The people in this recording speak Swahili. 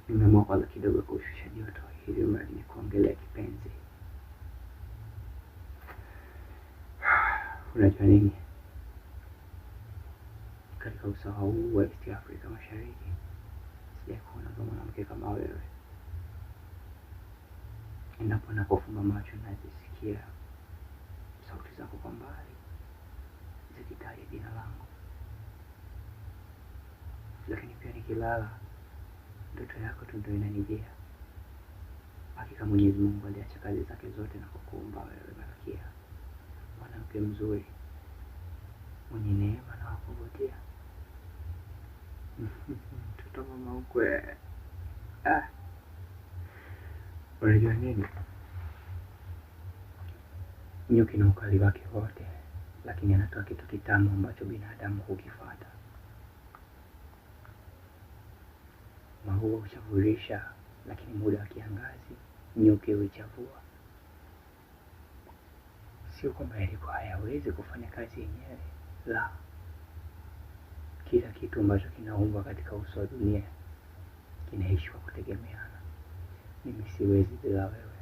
Nimeamua kwanza kidogo kushusha joto ili mradi ni kuongelea kipenzi. Unajua nini? Katika usawa huu wa East Africa Mashariki sijai kuona mwanamke kama wewe. Endapo napofumba macho nazisikia sauti zako kwa mbali zikitaja jina langu, lakini pia nikilala ndoto yako tu ndio inanijia. Hakika Mwenyezi Mungu aliacha kazi zake zote na kukuumba wewe, malkia, mwanamke mzuri mwenye neema na wakuvutia. Mtoto mama ukwe. Ah, unajua nini? Nyuki na ukali wake wote, lakini anatoa kitu kitamu ambacho binadamu hukifuata. Maua huchavurisha, lakini muda wa kiangazi nyuki huichavua. Sio kwamba yalikuwa hayawezi kufanya kazi yenyewe, la. Kila kitu ambacho kinaumbwa katika uso wa dunia kinaishi kwa kutegemeana. Mimi siwezi bila wewe.